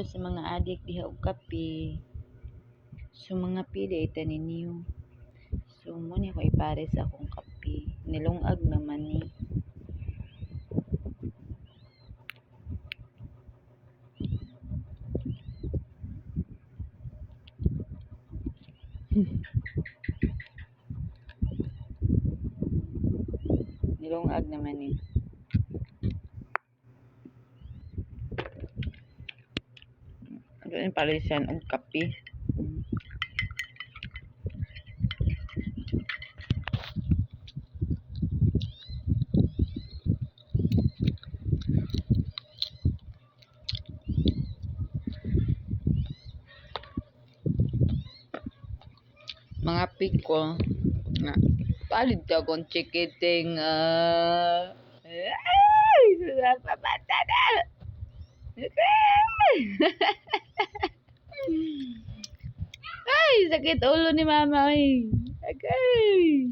ko sa mga adik diha og kape. So mga pili ita ninyo. So mo ni ko ipares akong kape. Nilungag naman ni. Nilungag naman ni. Ano yung parisan og kape? Mga piko nga palit ka kong chikiting, ah. Ay, pabata na. Ay, sakit ulo ni mama ay. Agay.